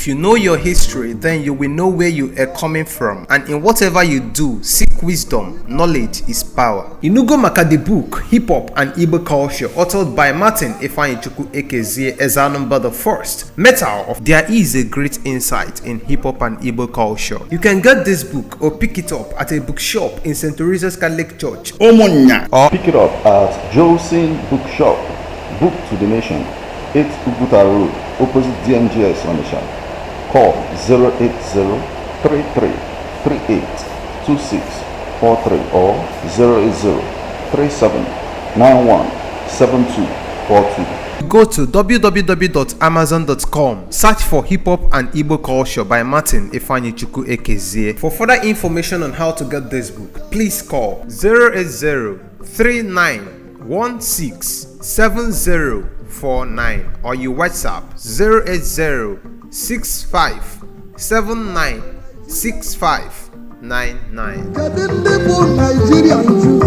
If you know your history, then you will know where you are coming from. And in whatever you do, seek wisdom. Knowledge is power. Inugo maka the book, Hip Hop and Igbo Culture, authored by Martin Ifeanyichukwu Ekezie Ezanumba the First. Metal of There is a great insight in hip hop and Igbo culture. You can get this book or pick it up at a bookshop in St. Teresa's Catholic Church Ụmụnnya. Or Pick it up at Jolson Bookshop, Book to the Nation, 8 Uguta Road, opposite DMGS Onitsha. Call 080 33 38 26 43 or 080 37 91 72 42. Go to www.amazon.com, search for Hip Hop and Igbo Culture by Martin Ifeanyichukwu Ekezie. For further information on how to get this book, please call 080 3916 7049 or you WhatsApp 080 65 79 6599. Kedu ndị bụ Naijiria nju?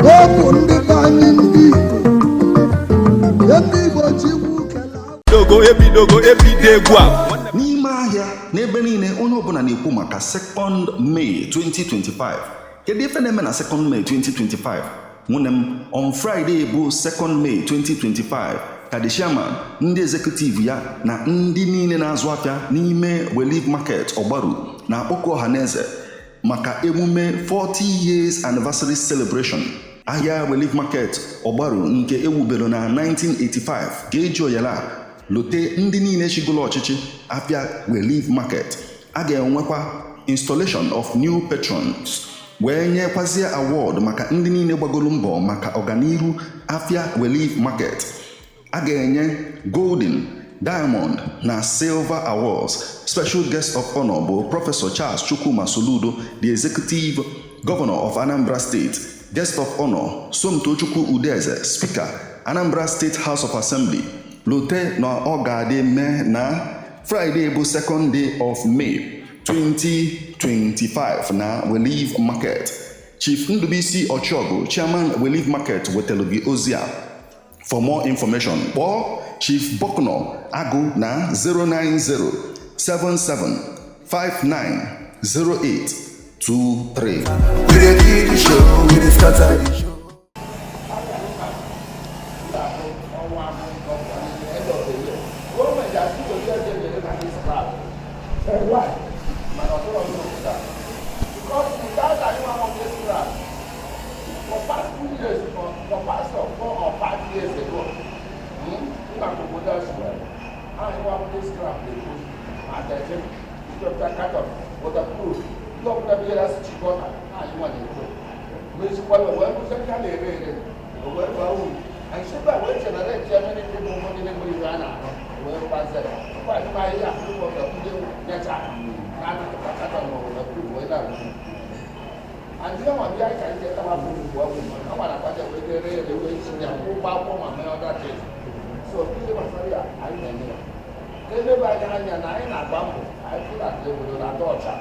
Ọ bụ ndị be anyị, ndị Igbo, ndị Igbo Chukwu kele. Dogo ebidogo ebido egwu a. N'ime ahịa n'ebe niile, onye ọbụla na-ekwu maka 2nd May 2025. Kedu ife na-eme na 2nd May 2025? Nwunye m, on Friday bụ 2nd May 2025 ka the chairman, ndị executive ya na ndị niile na-azụ afịa n'ime Relief Market Ọgbaru na-akpọkọ ọha na eze maka emume 40 years anniversary celebration. Ahịa Relief Market Ọgbaru nke ewubere na 1985 ga-eji oyala lote ndị niile chigolo ọchịchị afịa Relief Market. A ga-enwekwa installation of new patrons, wee nyekwazie award maka ndị niile gbagoro mbọ maka ọganihu afịa Relief Market. A ga-enye golden, diamond na silver awards. Special guest of honor bụ Professor Charles Chukwuma Soludo, the Executive Governor of Anambra State. Guest of honor, Somtochukwu Udeze, Speaker, Anambra State House of Assembly. Lote na ọ ga-adị mee na Friday bụ 2nd day of May 2025 na Relief Market. Chief Ndubisi Ọchịọgụ, Chairman, Relief Market, wetara gị ozi a. For more information, kpọọ Chief Bokno Agụ na 090 77 59 08 23. We dey kill the show, we dey scatter the show. Ọnwa end of the year, gọọmenti asị otu eze nyere na ndị scrap. Why? Mana ọ bụrụ ọzọ obodo a, because without anyị nwa nwoke scrap for past 2 years, for past of 4 or 5 years ago, nna obodo a si were anyị nwa nwoke scrap na-ekwu ma dirty ịchọpụta carton, waterproof, ihe ọbụla bụ ihe na chịkọta anyị nwa na-ekwu mezikwara wee bụzi nke a na-ere ere, o wee baa uru. And sebe a wee generate ya many people money na-enwere ihe a na-arụ wee rụbazie ya. Ọkwa anyị ma ihe akwụkwọ ndị nyecha na-atụtụkwa carton ma waterproof wee na-arụ. And ihe nwa bịa ka ndị tawa bụ ugwu ọgwụ ọ nwara akwaja wee dere ere wee si ya kwụ ụgwọ akwụkwọ ma mee other things. So ihe gbasara ya, anyị na-eme ya ka eleba anya anya na anyị na-agba mbọ anyị fụ na obodo na-adị ọcha.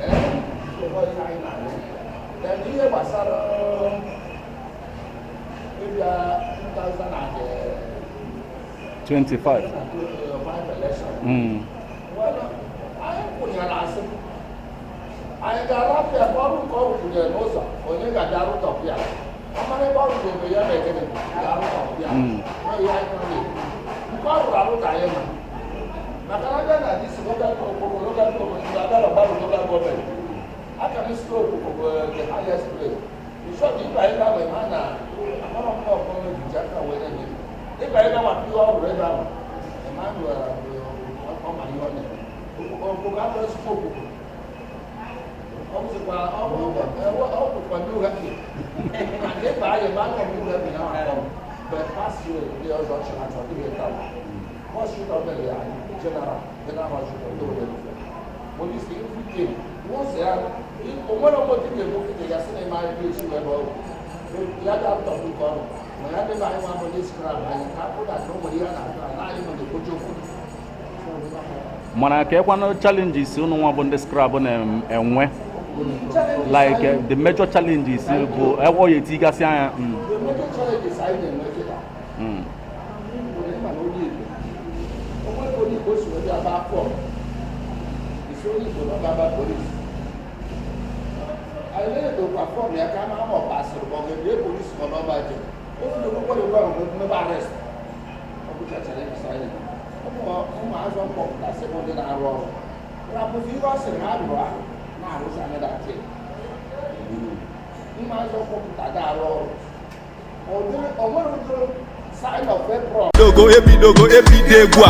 Ee, ihe anyị na-arụ. Then ihe gbasara ịbịa 25. 2025 election. Well, anyị kwụnyere asị anyị ga-arapụ ya ka ọrụ nke ọ kwụnyere n'ụzọ, onye ga-abịa rụtọpụ ya, ọmara ebe ọ rụrụ ebe ya na gịnị ga-arụtọpụ ya. Ọ ihe anyị nọ na-ekwu, nke ọ rụrụ arụ ka anyị ma, maka na abịa na this local local government, abịa na Ọgbaru local government, aka m slope bụ the highest place. In short, ịba ebe ahụ, ha na amara m na ọbụla ejiji aka wee na-eme ịba ebe ahụ, ihe ọ rụrụ ebe ahụ, Emmanuel, ọ ma ihe ọ na-eme. Okpoko abụrụ ezigbo okpoko, ọ bụzikwa ọ bụkwa new happy and ịba anya ebe ahụ, new happy na akpọ m, but past year ndị ọzọ chịrị achọ dịghị taa. Hospital mere ya general general hospital ndị obodo police, everything ụzọ ya o nwere moto ga-ebu kịta ya si na ime anyị esi wee bụ ya ga-atọpụ nke ọrụ ma ya debe anyị nwa ndị scrap anyị ka apụ na o nwere ihe a na-atụ na anyị nwere ekpochi okwu. Mana ka ekwanụ challenges unu nwa bụ ndị scrap na-enwe, like the major challenges bụ ebe ọ ya etigasị anya. The major challenges anyị na-enwe kịta bụ na ịma na onye Igbo o bịa gbaa form isi onye Igbo na ọ ga-aba polisi. Anyị na-edokwa form ya ka a ma ọ pasịrị ma ọ ga-ebie polisi ma ọ n'ọba je otu na okwukwe ahụ mebe arrest. Ọ bụcha challenges anyị. Ụmụazụ mkpọpụtasị bụ ndị na-arụ ọrụ rapụzi ihe ọ sịrị ha rụrụ ahụ na-arụzi anyị datin. Ụmụazụ mkpọpụta ga-arụ ọrụ o nwere ụdịrị sign of apron. Ebidogo ebidogo ebido egwu a.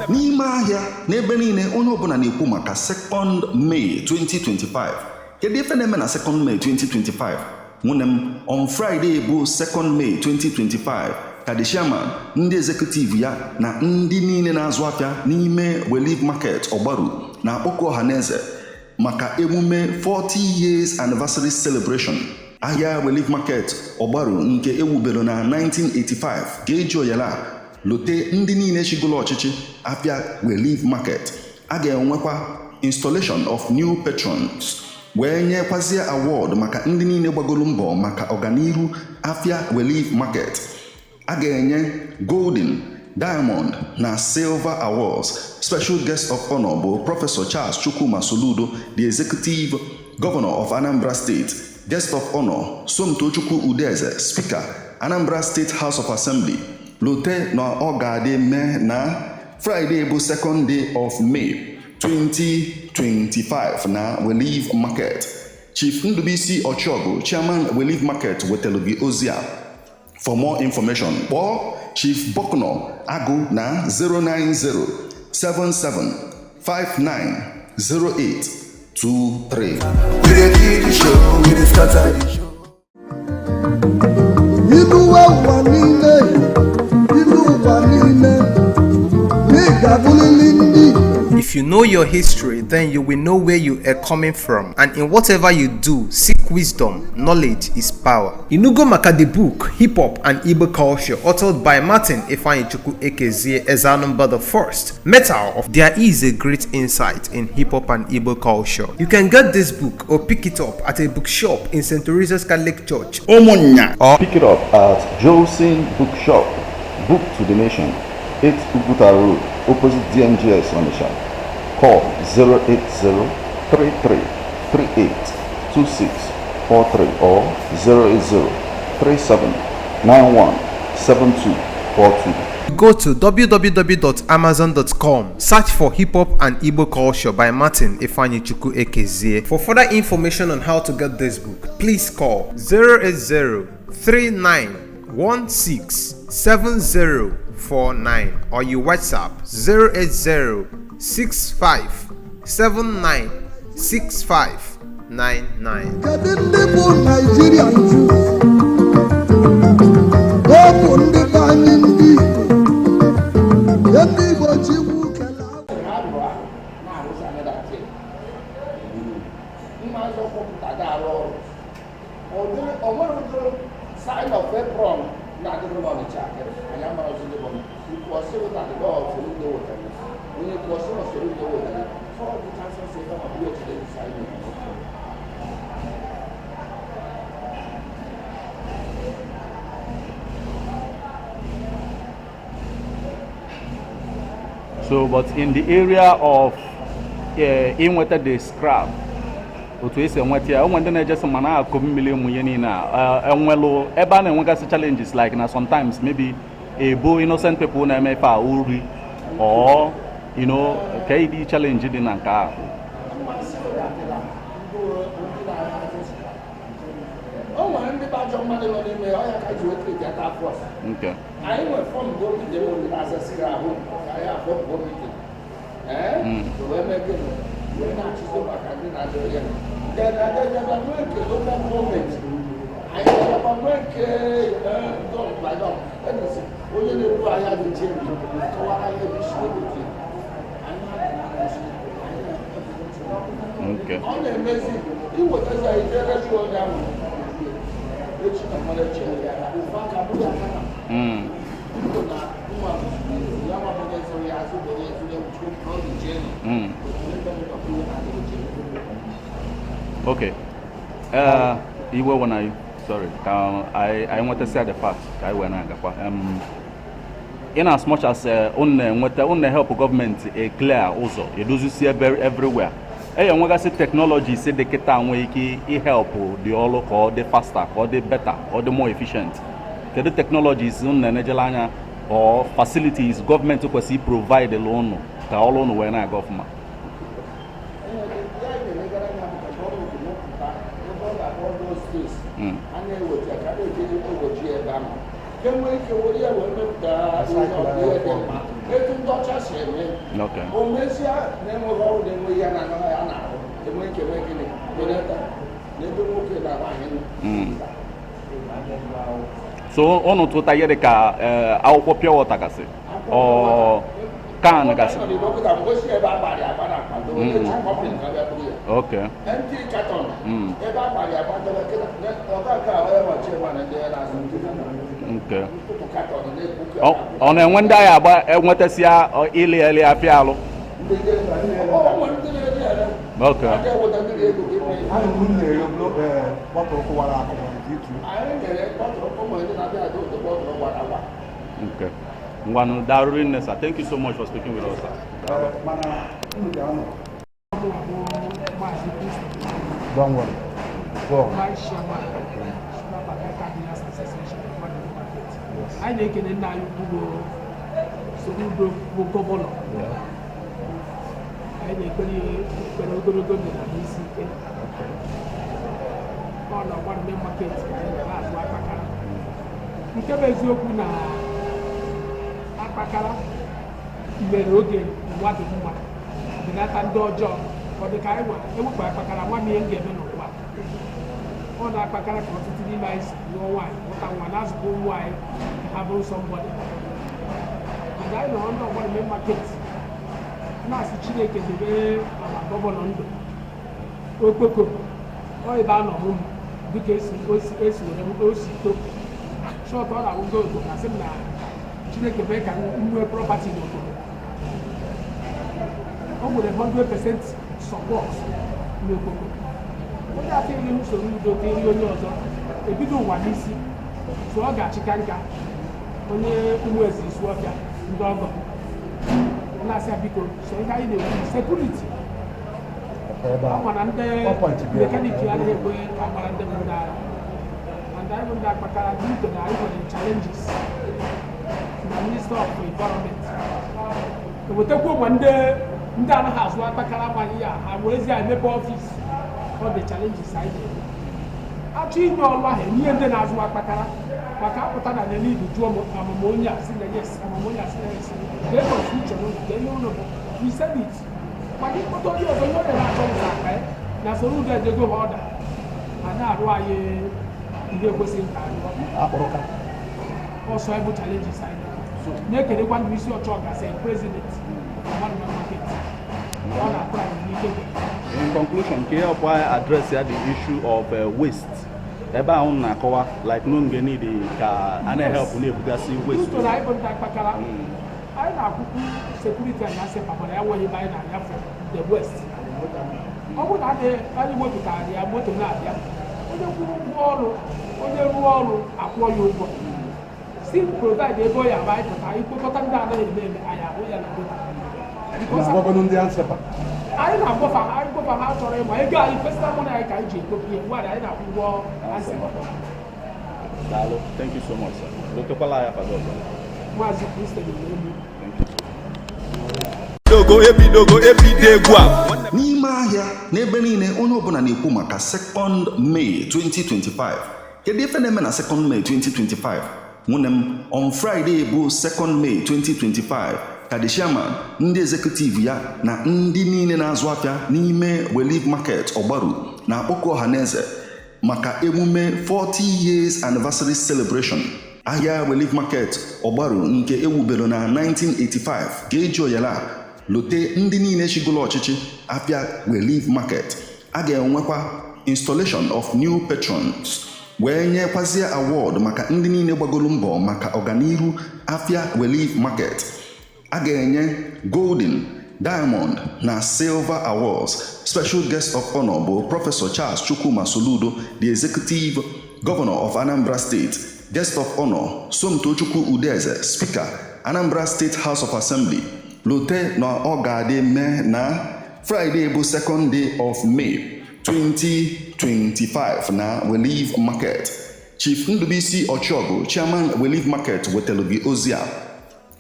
N'ime ahịa n'ebe niile, onye ọbụla na-ekwu maka 2nd May 2025. Kedu ife na-eme na 2nd May 2025? Nwunye m, on Friday bụ 2nd May 2025 ka the chairman, ndị executive ya na ndị niile na-azụ afịa n'ime Relief Market Ọgbaru na-akpọkọ ọha na eze maka emume 40 years anniversary celebration. Ahịa Relief Market Ọgbaru nke ewubere na 1985 ga-eji oyala lote ndị niile chigolo ọchịchị afịa Relief Market. A ga-enwekwa installation of new patrons, wee nyekwazie award maka ndị niile gbagoro mbọ maka ọganihu afịa Relief Market. A ga-enye golden, diamond na silver awards. Special guest of honor bụ Professor Charles Chukwuma Soludo, the executive governor of Anambra State. Guest of honor, Somtochukwu Udeze, Speaker, Anambra State House of Assembly. Lote na ọ ga-adị mee na Friday bụ 2nd day of May 2025 na Relief Market. Chief Ndubuisi Ọchịọgụ, Chairman, Relief Market, wetara gị ozi a. For more information, kpọọ Chief Bokno Agụ na 090 77 59 08 23. We dey kill the show, we dey scatter the show. Ilu ụwa niile, ilu ụwa niile, n'ị ga-abụrịrị ndị Igbo. If you know your history, then you will know where you are coming from. And in whatever you do, seek wisdom. Knowledge is power. Inugo maka the book, Hip Hop and Igbo Culture, authored by Martin Ifeanyichukwu Ekezie Ezanumba the First. Metal of There is a great insight in hip hop and Igbo culture. You can get this book or pick it up at a bookshop in St. Teresa's Catholic Church Ụmụnnya. Pick it up at Jolson Bookshop, Book to the Nation, 8 Uguta Road, opposite DMGS Onitsha. Call 080 33 38 26 43 or 080 37 91 72 42. Go to www.amazon.com, search for Hip Hop and Igbo Culture by Martin Ifeanyichukwu Ekezie. For further information on how to get this book, please call 080 3916 7049 or you WhatsApp 080 65 79 6599. Kedu ndị bụ Naijiria nju? Ọ bụ ndị be anyị ndị Igbo. Ndị Igbo Chukwu kele. Ha rụrụ ahụ na-arụzi anyị datin. Ụmụazụ mkpọpụta ga-arụ ọrụ o nwere ụdịrị sign of apron na-adịrị n'Ọnịcha. Anyị amarazi ndị bụ ikwu ọsị na the law of Soludo wetara onye kwuo ọsị na Soludo wetara so ọ bụ chansị ebe ma bụ ejide sign. So, but in the area of inweta the scrap, otu esi enweta ya, onwe ndị na-ejesi ma na-akụ mmiri ụmụ ihe niile a, enwelụ ebe a na-enwegasị challenges, like na sometimes maybe ebo innocent people na-eme ife a uri or ka ịdị challenge dị na nke a. Mmasị ụdatịla ndị na-ahịa scrap, o nwere ndị bụ ajọ mmadụ nọ n'ime ya, ọ ya ka ji wee create ya task force. Anyị nwere form gọọmenti ebe ndị na-asa scrap ka anyị afọ gọọmenti ee wee mee gịnị wee na-achụso maka ndị na-adịrị ya. Then adịjaba nwee nke local gọọmenti, anyị bịakwa nwee nke dọn by dọn enesi onye na-ebu ahịa dị jeri kọwara ya ebe isi ebe anyị na-arụzi anyị. Ọ na-emezi iwetazi anyị jee resi onye ahụ echi na mmadụ echi ya ofe aka bụrụ ya aka biko na nwa ya nwa bụ onye zụrụ ya azụ bụ onye zụrụ ya wuchie na ọ dị jee. Okay. Iwe wena you. Sorry. Ka anyị nwetasịa the fact ka anyị wee na-agakwa. In as much as unu na-enweta, unu na-help gọọmenti e clear ụzọ, edozisi ebe everywhere, e enwegasị technology si dị kịta nwee ike ihelp dị ọrụ ka ọ dị faster, ka ọ dị better, ka ọ dị more efficient. Kedu technologies unu na-enejela anya or facilities gọọmenti kwesịrị provide unu ka ọrụ unu wee na-aga ọfụma? Ya na-elegara anya bụ ka gọọmenti mepụta ebe ọ ga-akpọ those space a na-ewechi ka a na-eji egbochi ebe ahụ, ka e nwee ike were ya wee mepụta ihe ihe dị mma etu ndị ọcha si eme. O mezie na-enweghị ọrụ, na-enweghị ya na anaghị ya na-arụ, enwe ike mee gịnị, belata n'ebe nwoke na nwaanyị nọ. So unu tụta ihe dị ka akwụkwọ pure water gasị ọ can gasị? Dọkịta ngosi ebe agbara agba na akwado echi company ka bịa buru ya. Empty carton ebe agbara agba debe kịta ọga nke a, onye nwa chairman ndị ya na-azụ ndị ntụtụ carton na-ekwu. Ọ na-enwe ndị agha agba enwetasịa ili eli afịa alụ? O nwere ndị na-eri ere. Adị eweta mmiri ego ka ime. Anyị unu na-ere bottle kụwara akụwa nke itu. Anyị nyere bottle, o nwere ndị na-abịa ada ụdị bottle gbara agba. Okay. Ngwanụ, daalụ rinne, sir. Thank you so much for speaking with us, sir. Mana unu ga-anọ. Maazị Kristo. Don't worry. Go on. Vice Chairman, Scrap and Metal Dealers Association of Mmadụ Market. Anyị na-ekene nna anyị ukwu bụ Soludo, bụ gọvanọ. Anyị na-ekpere ya ekpere ogologo ndụ na isi ike. Ọ na Ọgbaru Main Market ka anyị nọ na-azụ akpakara. Nke bụ eziokwu na akpakara mere oge ụwa dị mma, benata ndị ọjọọ. Ọ dị ka anyị nwa ewepụ akpakara nwa m, ihe m ga-eme n'ụwa. Ọ na-akpakara ka ọtụtụ n'ime anyị si lụọ nwaanyị, mụta nwa, na-azụkwa ụmụ anyị ka ha bụrụ somebody. And anyị nọrọ ndị Ọgbaru Main Market na-asị Chineke debe ala gọvanọ ndụ. Okpoko ọ ebe a nọ mụ m dịka esi osi esi were osi to shọt, ọ na-awụgo ogo na sị m na Chineke mee ka m nwee property n'obodo. O nwere 100% support n'okpoko. Onye atịghị usoro udo tiri onye ọzọ ebido ụwa n'isi, so ọ ga-achịka nka onye ụmụ eze isi ọfịa ndị ọgọ na-asị ya biko. So ihe anyị na-ekwu, security Ebe a. ọ ma na ndị Ọ point bịa. mechanic anaghị ekwe agbara ndị mmadụ agha, and anyị bụ ndị akpakara due to na anyị nwere challenges na Minister of Environment ewetakwa ụmụ ndị anaghị azụ akpakara amaghị ya, ha werezie emepe office. Ọ dị challenges anyị na-enwe. Achọ inye ọrụ ahụ, enye ndị na-azụ akpakara, maka apụta na nelidu jụọ m amụma onye a sị na yes, amụma onye a sị na yes, ka e confusion ụlọ ka ihe ụlọ bụ. We said it maka ịkpọta onye ọzọ, ihe onye na-achọ ụzọ akpa ya na soro ụdọ ejego ha ọda ma na-arụ anyị ihe kwesịrị ka arụọ. Akpụrụka. Ọsọ ịbụ challenges anyị na-ekelekwa ndị isi ọchọ gasị president Mmadụ Market, ọ na-atụ anyị n'ike. In conclusion, ka ihe ọkwa address ya, the issue of waste ebe ahụ na-akọwa like no nge need ka a na-help na-ebugasị waste. Usoro anyị bụ ndị akpakara, anyị na-akwụkwụ security anyị asị mana ya nweghị ebe anyị na-agafe the waste. Ọ bụrụ na anyị wepụtara ya, moto na-abịa, onye kwụrụ ụgwọ ọrụ, onye rụọ ọrụ akwụọ ya ụgwọ, si provide ebe ọ ya bụ anyị pụta anyị kpokọta ndị anaghị eme eme, anyị ahụ ya na moto. Because Na-agwagonu ndị ANSEPA. Anyị na-agwafa, anyị gwafa, ha chọrọ ịma ego anyị, personal money anyị ka anyị ji ekpopụ ya ngwa, anyị na-akwụ ụgwọ ANSEPA. Daalụ, thank you so much, sir. Dotekwala ya fada ọzọ. Maazị Kristian Olu. Thank you. Dogo ebidogo ebido egwu a. N'ime ahịa n'ebe niile, onye ọbụla na-ekwu maka 2nd May 2025. Kedu ife na-eme na 2nd May 2025? Nwunye m, on Friday bụ 2nd May 2025 ka the chairman, ndị executive ya na ndị niile na-azụ afịa n'ime Relief Market Ọgbaru na-akpọkọ ọha na eze maka emume 40 years anniversary celebration. Ahịa Relief Market Ọgbaru nke ewubere na 1985 ga-eji oyala lote ndị niile chigolo ọchịchị afịa Relief Market. A ga-enwekwa installation of new patrons, wee nyekwazie award maka ndị niile gbagoro mbọ maka ọganihu afịa Relief Market. A ga-enye golden, diamond na silver awards. Special guest of honor bụ Professor Charles Chukwuma Soludo, the executive governor of Anambra State. Guest of honor, Somtochukwu Udeze, speaker. Anambra State House of Assembly. Lote na ọ ga-adị mee na Friday bụ second day of May 2025 na Relief Market. Chief Ndubuisi Ọchịọgụ, Chairman Relief Market, wetara gị ozi a.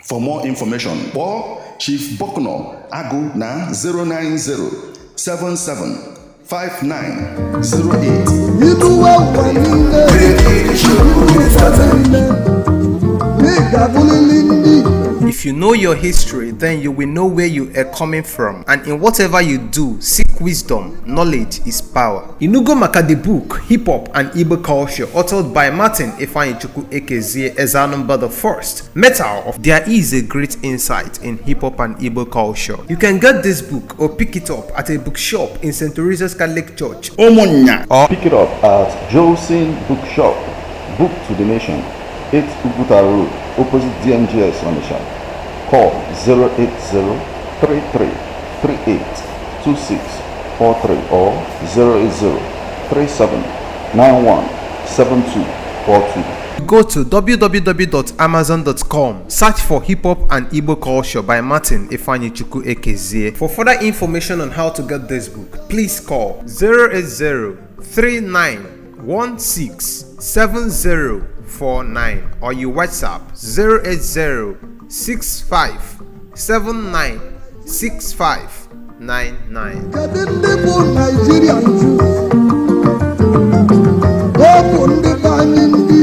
For more information, kpọọ Chief Bokno Agụ na 090 77 59 08. Iduwe ụwa niile, ụwa niile, ị ga-abụrịrị ndị Igbo. If you know your history, then you will know where you are coming from. And in whatever you do, seek wisdom. Knowledge is power. Inugo Maka the book, Hip Hop and Igbo Culture, authored by Martin Ifeanyichukwu Ekezie Ezanumba the First. Metal of There is a great insight in hip hop and Igbo culture. You can get this book or pick it up at a bookshop in St. Teresa's Catholic Church Ụmụnnya. Or Pick it up at Jolson Bookshop, Book to the Nation, 8 Uguta Road, opposite DMGS Onitsha. Call 080 33 38 26 43 or 080 37 91 72 42. Go to www.amazon.com, search for Hip Hop and Igbo Culture by Martin Ifeanyichukwu Ekezie. For further information on how to get this book, please call 080 3916 7049 or you WhatsApp 080 65 79 65 99. Kedu ndị bụ Naijiria nju? Ọ bụ ndị be anyị.